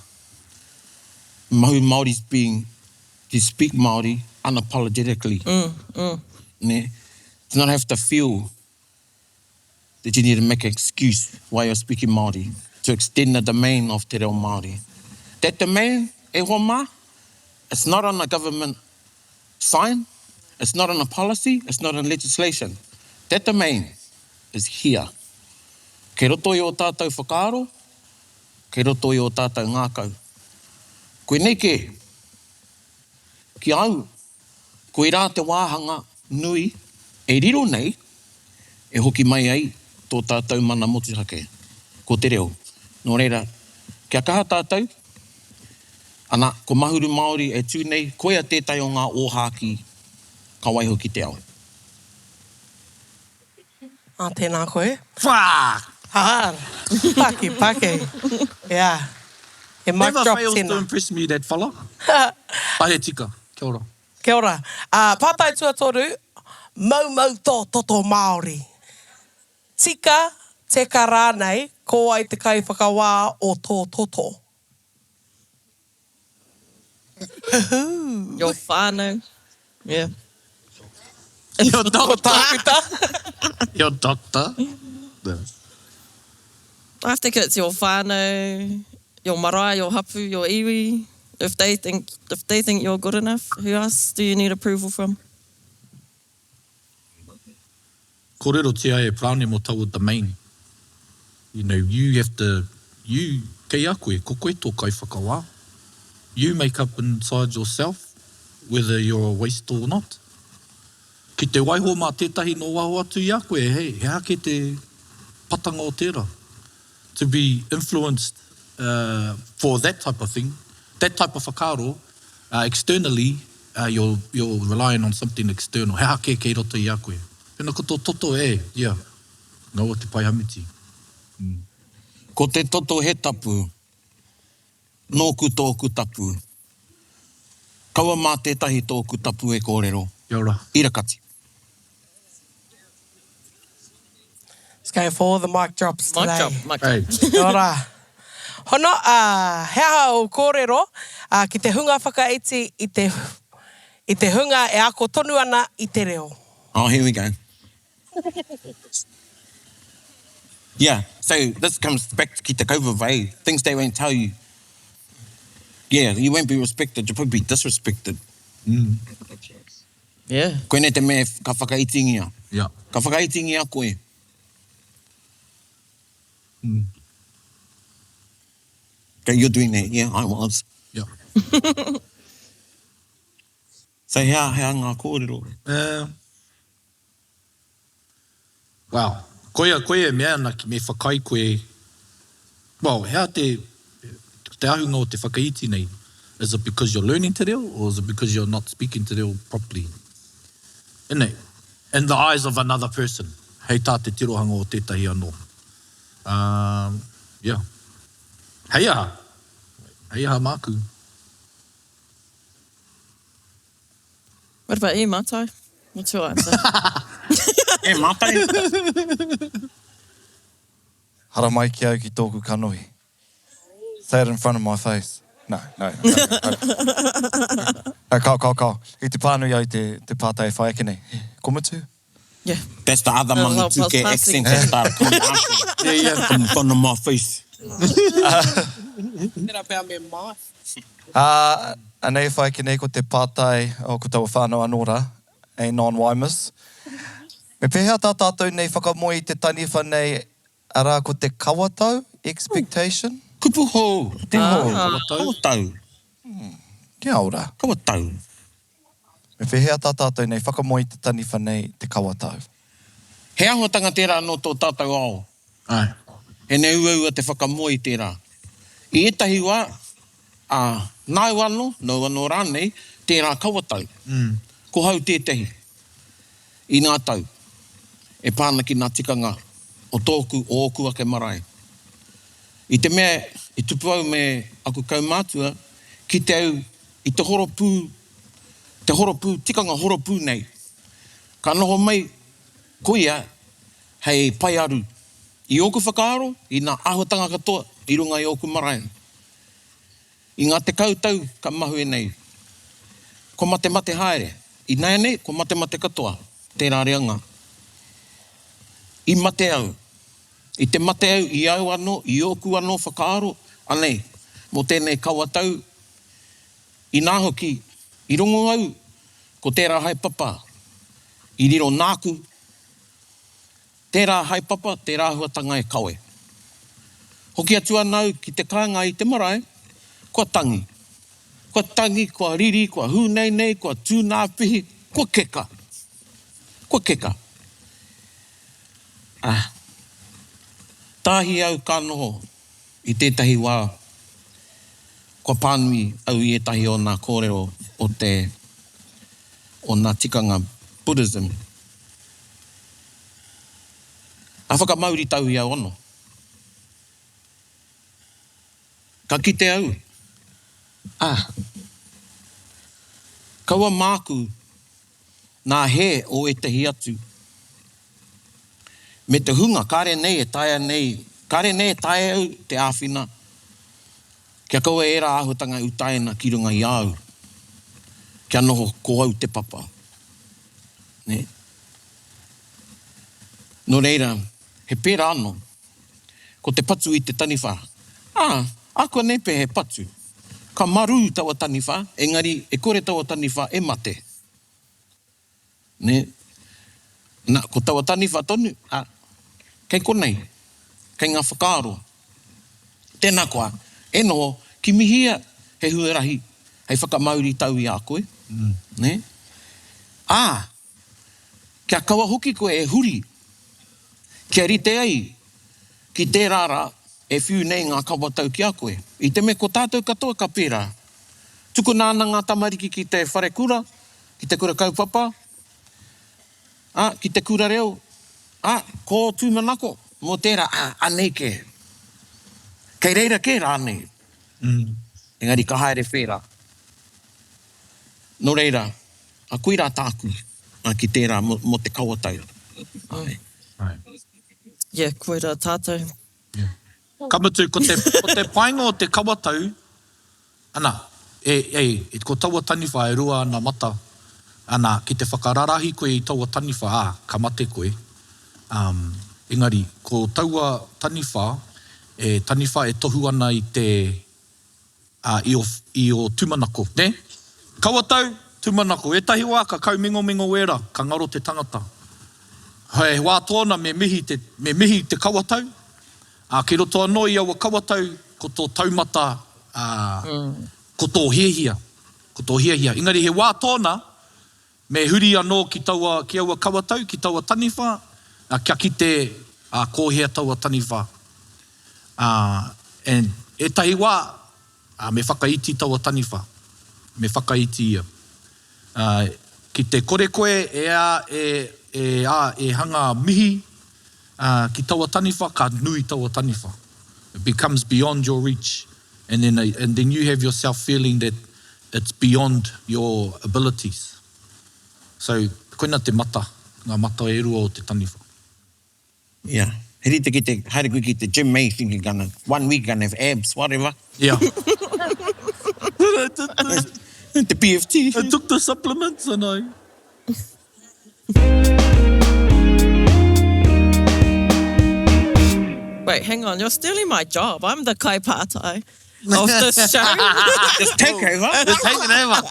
Mahuru Māori is being, to speak Māori unapologetically. Mm, mm. Ne? To not have to feel that you need to make an excuse why you're speaking Māori, to extend the domain of te reo Māori. That domain, e hoa mā, it's not on a government sign, it's not on a policy, it's not on legislation. That domain is here. Kei roto i ō tātou whakaaro, kei roto i ō tātou ngākau. Koinei kē, ki a au, koirā te wāhanga nui e riro nei e hoki mai ai tō tātou mana motuhake, ko te reo. Nō reira, kia kaha tātou, ana, ko Mahuru Māori e tū nei, koia tētahi o ngā ōhākī ka waiho ki te ao. Ā, tēnā koe. Fuck! Hard! Paki, paki. Yeah. He mic Never drop fails to tēnā. impress me that fella. But he tika. Kia ora. Kia ora. Ā, pātai tuatoru, moumou tō toto Māori. Tika, teka rānei, ko wai te kaiwhakawā o tō toto? Huhū! Your whānau. Yeah. Your Ko doctor. tākuta. Your doctor. I think it's your whānau, your marae, your hapu, your iwi. If they think if they think you're good enough, who else do you need approval from? Kōrerotia e Paraone mō taua domain. You know, you have to. You, kei a koe, ko koe tō kaiwhakawā. You make up inside yourself whether you're a waster or not. Ki te waiho mā tētahi nō waho atu i a koe, hei, he aha kē te patanga o tērā? To be influenced for that type of thing, that type of whakaaro, externally, you're, you're relying on something external. He aha kē kei roto i a koe? Pēnā ko tō toto, e, yeah, ngaua te paehamiti. Ko te toto he tapu, nōku tōku tapu. Kaua mā tētahi tōku tapu e kōrero. Kia ora. Irakati. Let's go for all the mic drops Mic today. drop, mic drop. Hey. Kia ora. Hono, ā, he aha ō kōrero, ā, ki te hunga whakaiti i te, i te hunga e ako tonu ana i te reo? Oh, here we go. Yeah, so this comes back ki te kaupapa, eh? Things they won't tell you. Yeah, you won't be respected, you'll probably be disrespected. Yeah. Koinei te mea ka whakaitingia. Yeah. Ka whakaitingia koe. Okay, you're doing that, yeah, I was. Yeah. So he aha, he aha ngā kōrero? Uh, well, koia, koia e mea ana ki me whakaae koe, well, he aha te, te ahunga o te whakaiti nei? Is it because you're learning te reo or is it because you're not speaking te reo properly? Innit? In the eyes of another person, hei tā te tirohanga o tētahi anō. Um, yeah. Hei aha? Hei aha māku? What about you, Mātai? What's your answer? E, Mātai. Haramai ki au ki tōku kanohi. Say it in front of my face. No, no, no, no. No, kao, kao, kao. I te pānui au te, te pātai e whai ake nei. Ko mutu? Yeah. That's the other Mangatuke accent that started coming after. Yeah, yeah. From in front of my face. Tērā pea me my. Ā, anei e whai ake nei ko te pātai o ko taua whānau anō rā, a non-Waimus. Me pēhea tā tātou nei whakamoe i te taniwha nei, arā ko te kawatau, expectation? Kupu hou, te hou. Kawatau. Kawatau. Kia ora. Kawatau. Me pēhea tā tātou nei whakamoe i te taniwha nei, te kawatau? He āhuatanga tērā nō tō tātou ao. Āe. He mea uaua te whakamoe i tērā. I ētahi wā, ā, nāu anō, nōu anō rānei, tērā kawatau. Ko hau tētahi i ngā tau e pā ana ki ngā tikanga o tōku, o ōku ake marae. I te mea i tupu au me aku kaumātua, kite au i te horopū te horopū, tikanga horopū nei, ka noho mai koia hei paearu i ōku whakaaro, i ngā āhuatanga katoa i runga i ōku marae. I ngā tekau tau ka mahue nei, kua matemate haere. Ināianei, kua matemate katoa tērā reanga. I mate au. I te mate au i au anō, i ōku anō whakaaro, anei, mō tēnei kawatau, Inā hoki, i rongo au ko tērā haepapa i riro nāku, tērā haepapa, tērā āhuatanga e kawe. Hoki atu ana au ki te kāinga i te marae, kua tangi. Kua tangi, kua riri, kua hūneinei, kua tūnāpihi, kua keka. Kua keka. Ā, tāhi au ka noho I tētahi wā, kua pānui au i ētahi o nā kōrero o te, o nā tikanga Buddhism. Ka whakamauritau i au anō. Ka kite au, ā, kaua māku nā hē o ētahi atu, me te hunga kāre nei e taea nei, kāre nei e taea au te āwhina, kia kaua ērā āhuatanga e utaina ki runga i a au, kia noho ko au te papa. Nē? Nō reira, he pērā anō, ko te patu i te taniwha, ā, ākuanei pea he patu, ka marū taua taniwha, engari e kore taua taniwha e mate. Nē? Na, ko taua taniwha tonu, ā, kei konei, kei ngā whakaaro. Tēnā koa, e noho, kimihia he huarahi hei whakamauri tau i a koe, nē? Ā, kia kaua hoki koe e huri, kia rite ai ki tērā rā e whiu nei ngā kawatau ki a koe. I te mea ko tātou katoa ka pērā. Tukuna ana ngā tamariki ki te wharekura, ki te kura kaupapa, ā, ki te kura reo, ā, ko tūmanako mō tērā, ā, anei kē. Kei reira kē rānei. Engari ka haere whērā. Nō reira, ā, koirā tāku, ā, ki tērā mō, mō te kawatau. Āe. Yeah, koirā tātou. Yeah. Ka mutu, ko te, ko te painga o te kawatau, ana, e, e, e, ko taua taniwha e rua ana mata, ana, ki te whakararahi koe i taua taniwha, ā, ka mate koe. Um, engari, ko taua taniwha, e, taniwha e tohu ana i te, ā, i ō, i ō tūmanako, nē? Kawatau, tūmanako. Ētahi wā ka kaumingomingo wērā, ka ngaro te tangata. He wā tōna me mihi te, me mihi te kawatau, ā, kei roto anō i aua kawatau ko tō taumata, ā, ko tō hiahia, ko tō hiahia. Engari he wā tōna, Me huri anō ki taua, ki aua kawatau, ki taua taniwha, ā, kia kite, ā, ko hea taua taniwha. Ā, and ētahi wā, ā, me whakaiti taua taniwha. Me whakaiti ia. Ā, ki te kore koe e, ā, e, e, ā, e hanga mihi, ā, ki taua taniwha, ka nui taua taniwha. It becomes beyond your reach and then, and then you have yourself feeling that It's beyond your abilities. So, koina te mata, ngā mata e rua o te taniwha. Yeah. He rite ki te haere koe ki te gym eh, you think you're gonna, one week you're gonna have abs, whatever. Yeah. Te PFT. I took the supplements and I. Wait, hang on, you're stealing my job. I'm the kaipātai of this show. Just take over. Just take it over.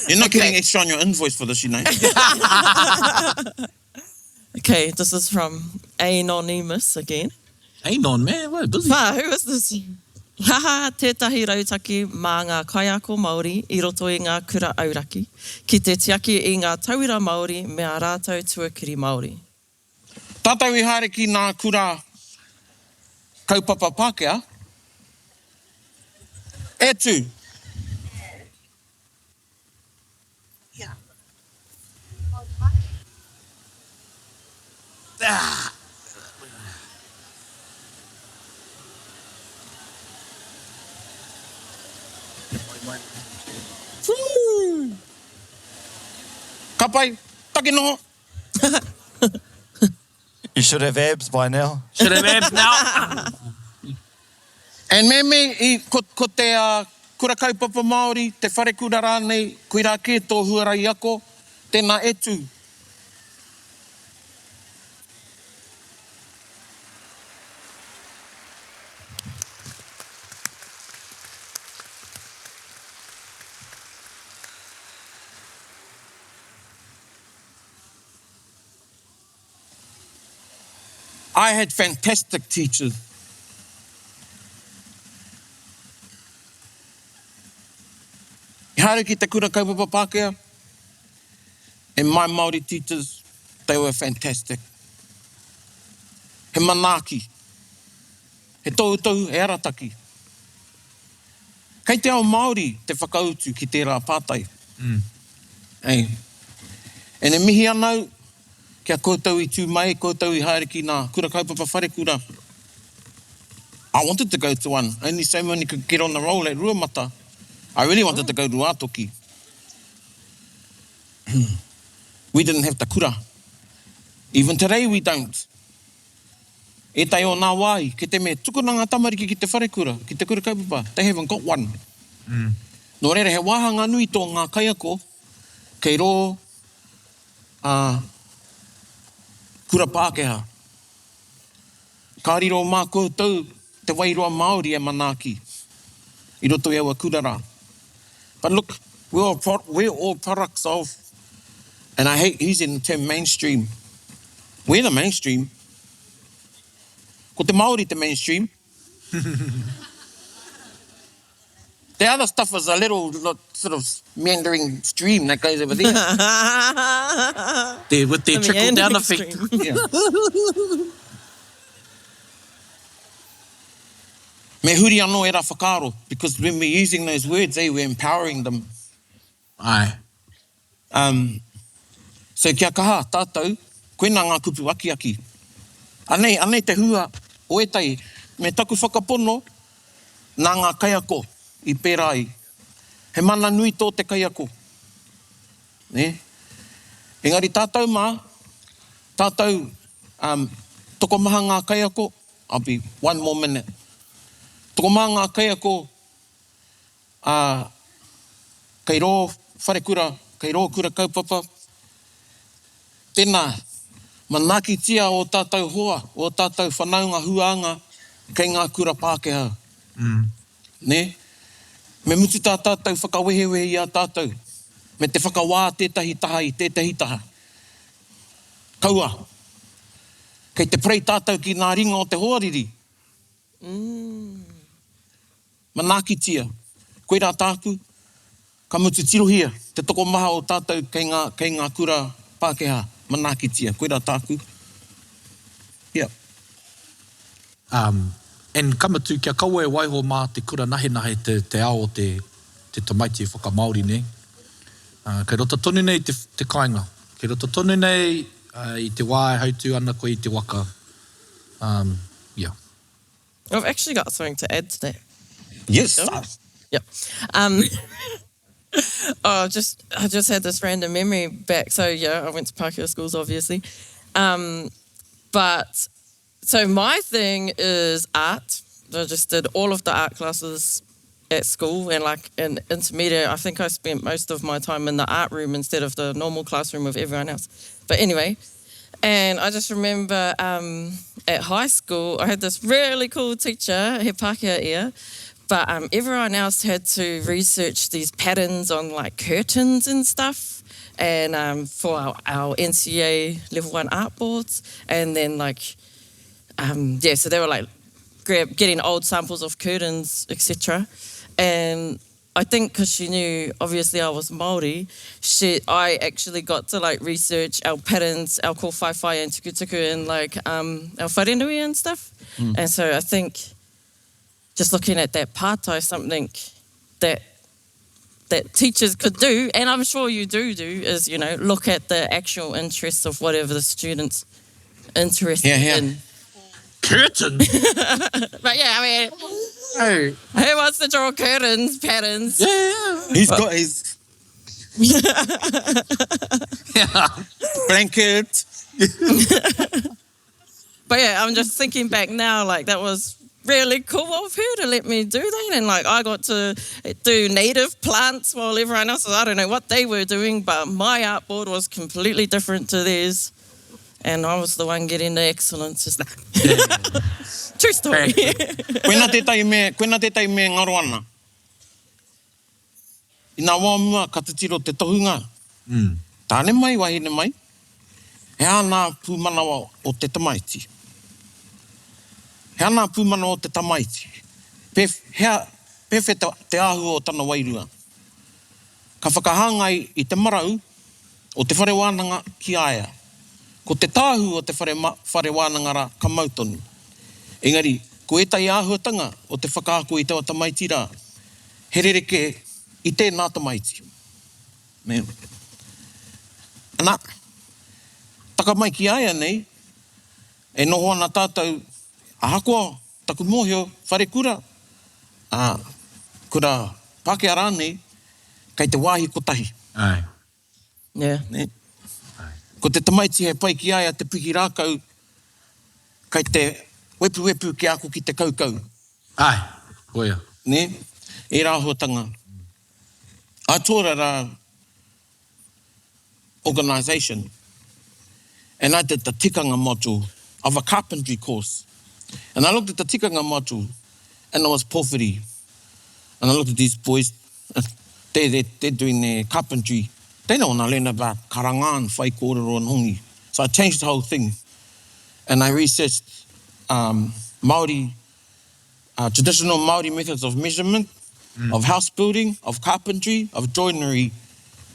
You're not getting extra on your invoice for this, you know. Okay, this is from Anonymous again. Anon, man, we're busy. Wha, who is this? Haha, tētahi rautaki mā ngā kaiako Māori i roto i ngā kura auraki, ki te tiaki i ngā tauira Māori me ā rātou tuakiri Māori. Tātou i haere ki nā kura kaupapa Pākehā. E tū! Ka pai, taki noho. You should have abs by now. Should have abs now. And me me i ko ko te kura kaupapa Māori, te wharekura rānei, koirā kē tō huarahi ako, tēnā e tū. I had fantastic teachers. I haere ki te kura kaupapa Pākehā, and my Māori teachers, they were fantastic. He manaaki, he tohutohu, he arataki. Kei te ao Māori te whakautu ki tērā pātai. Mm. Hey. And e mihi ana au ki a koutou i tū mai, koutou i haere ki nā kura kaupapa wharekura. I wanted to go to one, only so many could get on the roll at Ruamata. I really wanted to go to Ruatoki. We didn't have the kura. Even today we don't. Ētahi o nā wāhi, ki te mea tukuna ngā tamariki ki te wharekura, ki te kura kaupapa, they haven't got one. Nō reira, he wāhanga nui tō ngā kaiako kei rō ā, kura Pākehā. Ka riro mā koutou te wairua Māori e manaaki i roto i aua kura rā. But look, we're all, we're all products of, and I hate using the term mainstream, we're the mainstream. Ko te Māori te mainstream. The other stuff is a little sort of meandering stream that goes over there. There, with their The trickle down meandering effect. stream. Yeah. Me huri anō ērā whakaaro, because when we're using those words, eh, we're empowering them. Aye. Um, so kia kaha tātou, koinā ngā kupu akiaki. Anei, anei te hua o ētahi, me taku whakapono, nā ngā kaiako i pērā ai. He mana nui tō te kaiako. Nē? Engari tātou mā, tātou, um, tokomaha ngā kaiako, I'll be one more minute. Tokomaha ngā kaiako, Ā, kei rō wharekura, kei rō kura kaupapa, tēnā, manaakitia ō tātou hoa, ō tātou whanaunga huānga kei ngā kura Pākehā. Nē? Me mutu tā tātou whakawehewehe i a tātou, me te whakawā tētahi taha i tētahi taha. Kaua. Kei te parei tātou ki ngā ringa o te hoariri. Manaakitia. Koirā tāku, ka mutu tirohia te tokomaha o tātou kei ngā, kei ngā kura Pākehā, manaakitia, koirā tāku. Yeah. Um, and ka mutu, kia kaua e waiho mā te kura nahenahe te, te ao o te, te tamaiti e whakamāori nei. Uh, kei roto tonu nei te, te kāinga. Kei roto tonu nei uh, i te wā e hautū ana koe i te waka. Um, yeah. I've actually got something to add to that. Yes. Yeah. Um, oh, just I just had this random memory back. So yeah, I went to Pākehā schools, obviously. Um, but so my thing is art. I just did all of the art classes at school and like in intermediate, I think I spent most of my time in the art room instead of the normal classroom with everyone else. But anyway, and I just remember um, at high school, I had this really cool teacher, he Pākehā ia, but um, everyone else had to research these patterns on like curtains and stuff and um, for our, our NCA level one art boards. And then like, um, yeah, so they were like grab, getting old samples of curtains, etc. And I think because she knew, obviously, I was Māori, she, I actually got to like research our patterns, our kōwhaiwhai and tukutuku and like um, our wharenui and stuff. Mm. And so I think just looking at that pātai, something that that teachers could do, and I'm sure you do do, is, you know, look at the actual interests of whatever the students interested yeah, yeah. in. Curtain? but yeah, I mean, hey. who wants to draw curtains, patterns? Yeah, yeah. He's got his yeah. blanket. but yeah, I'm just thinking back now, like that was really cool of her to let me do that. And like I got to do native plants while everyone else, I don't know what they were doing, but my art board was completely different to theirs. And I was the one getting the excellence. Just like, True story. Koina tētahi mea, koina tētahi mea e ngaro ana. I nā wā o mua ka titiro te tohunga, tāne mai, wahine mai, he aha nā pūmanawa o te tamaiti? He aha nā pūmanawa o te tamaiti? Pēwhea, pēwhea te āhua o tana wairua? Ka whakahāngai i te marau o te whare wānanga ki a ia. Ko te tāhū o te whare, whare wānanga rā ka mau tonu. Engari, ko ētahi āhuatanga o te whakaako i taua tamaiti rā, he rerekē i tēnā tamaiti. Nē. Ana, taka mai ki a ia nei, e noho ana tātou, ahakoa taku mōhio, wharekura, ā, kura Pākehā rānei, kei te wāhi kotahi. Āe. Yeah. Nē. Ko te tamaiti he pai ki a ia te piki rākau, kei te wepuwepu ki a ko ki te kaukau. Āe, koia. Nē, ērā āhuatanga. I taught at a organisation and I did the tikanga module of a carpentry course. And I looked at the tikanga module and it was pōwhiri. And I looked at these boys, they, they, they're doing their carpentry. They don't want to learn about karanga and whaikōrero and hongi. So I changed the whole thing. And I researched um, Māori Traditional Māori methods of measurement, of house building, of carpentry, of joinery,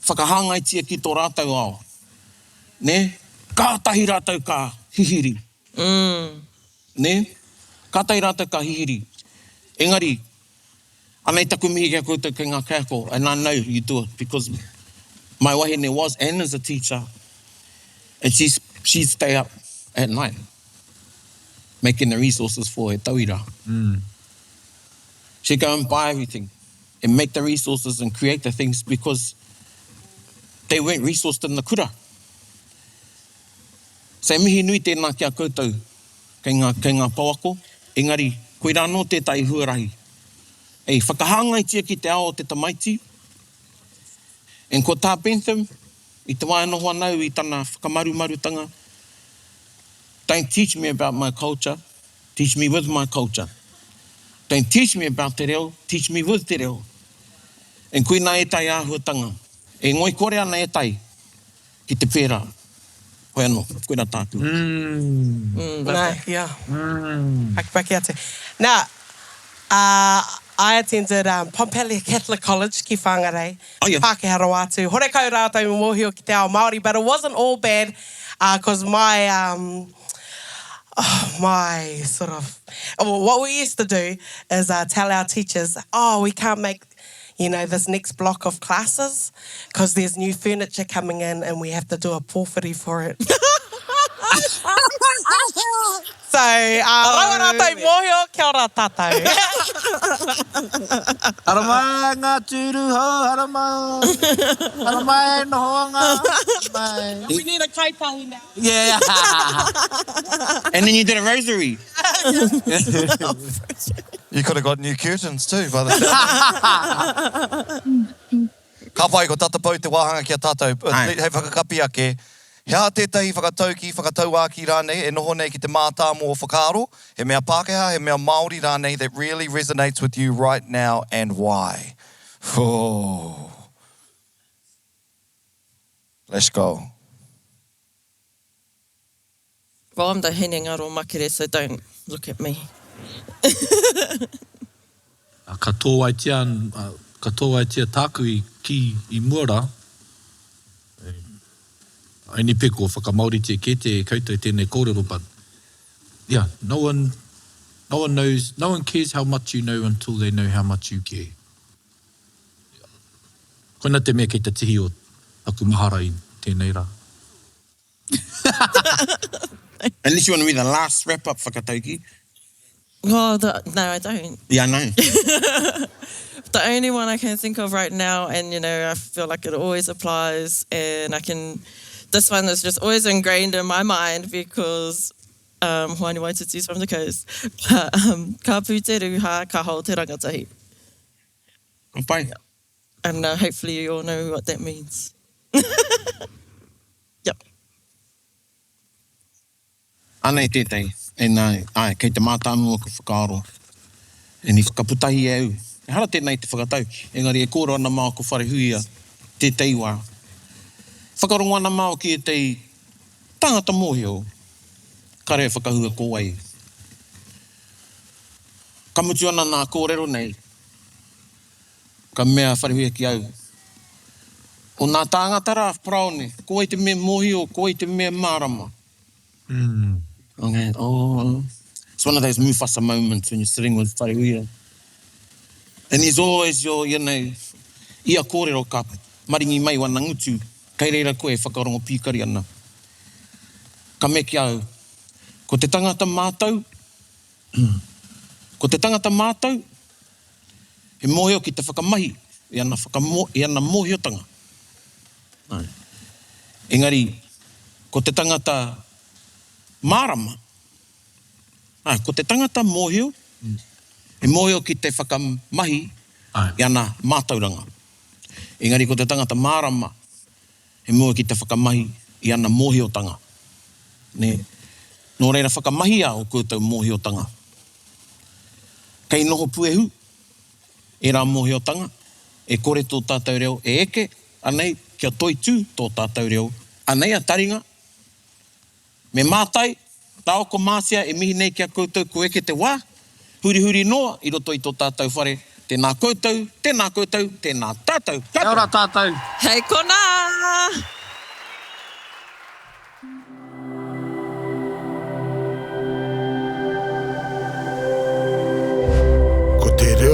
whakahāngaitia ki tō rātou ao. Nē? Kātahi rātou ka hihiri. Nē? Kātahi rātou ka hihiri. Engari, anei taku mihi ki a koutou kei ngā kaiako, and I know you do it because my wahine was and is a teacher and she's, she'd stay up at night making the resources for her tauira. She'd go and buy everything and make the resources and create the things because they weren't resourced in the kura. So he mihi nui tēnā ki a koutou kei ngā, kei ngā pouako, engari koirā anō tētahi huarahi hei whakahāngaitia ki te ao o te tamaiti. And ko tā Bentham, i te wā e noho ana au i tana whakamarumarutanga, Don't teach me about my culture, teach me with my culture. Don't teach me about te reo, teach me with te reo. And koinā ētahi āhuatanga e ngoikore ana ētahi ki te pērā. Hoi anō, koirā tāku. Nā, yeah. Pakipaki atu. Now, uh, I attended um, Pompallier Catholic College ki Whangarei. Oh, yeah. Pākehā rawa atu. Horekau rātou i mōhio ki te ao Māori, but it wasn't all bad, uh, cause my, um, oh, my sort of, well, what we used to do is uh, tell our teachers, oh, we can't make, you know, this next block of classes because there's new furniture coming in and we have to do a pōwhiri for it. So, uh, rawa rātou mōhio, kia ora tātou. Haramai ngā tūru hou, haramai. Haramai nohoanga, haramai. We need a kaitahi now. Yeah. And then you did a rosary. You could have got new curtains too by the sound. Ka pai, ko tata pau te wāhanga ki a tātou. Ae. Hei whakakapi ake, he aha tētahi whakatauki, whakatauākī rānei e noho nei ki te mātāmua o whakaaro, he mea Pākehā, he mea Māori rānei that really resonates with you right now and why? Whoo. Let's go. Well, I'm the hinengaro makere, so don't look at me. Ka tōwaitia, ka tōwaitia tāku i kī i mua rā, only pea kua whakamāoritia kētia e koutou tēnei kōrero, but yeah, no one, no one knows, no one cares how much you know until they know how much you care. Koina te mea kei te tihi o taku mahara i tēnei rā. Unless you want to read the last wrap up whakatauki. Well, the, no, I don't. Yeah, I know. The only one I can think of right now, and you know, I feel like it always applies, and I can, this one is just always ingrained in my mind because um, Hoani Waititi is from the coast. But, um, ka pū te ruha, ka hao te rangatahi. Ka pai. And uh, hopefully you all know what that means. Yep. Anei tētahi, and āe, kei te mātāmua aku whakaaro, and i whakaputahi e au, ehara tēnei i te whakatauki, engari e kōrero ana māua ko Wharehuia tētahi wā. Whakarongo ana māua ki ētahi tāngata mōhio, kare e whakahua ko wai. Ka mutu ana nā kōrero nei, Ka mea a Wharehuia ki au, O nā tāngata rā, Paraone, ko wai te mea mōhio, ko wai te mea mārama? Okay, oh, it's one of those Mufasa moments when you're sitting with Wharehuia. And he's always your, you know, ia kōrero ka maringi mai wana ngutu, kei reira koe e whakarongo pīkari ana. Ka mea ki a au, ko te tangata mātau, ko te tangata mātau, He mōhio ki te whakamahi i ana whakamo, i ana mōhiotanga. Āe. Engari, ko te tangata mārama, āe, ko te tangata mōhio, he mōhio ki te whakamahi i ana mātauranga. Engari ko te tangata mārama, he mōhio ki te whakamahi i ana mōhiotanga. Nē? Nō reira whakamahia ō koutou mōhiotanga. Kei noho puehu ērā mōhiotanga, e kore tō tātou reo e eke, anei kia toitū tō tātou reo. Anei a taringa, me mātai, rāua ko Marcia e mihi nei ki a koutou kua eke te wā. Hurihuri noa i roto i tō tātou whare. Tēnā koutou, tēnā koutou, tēnā tātou Kia ora katoa. tātou. Hei konā! Ko te reo.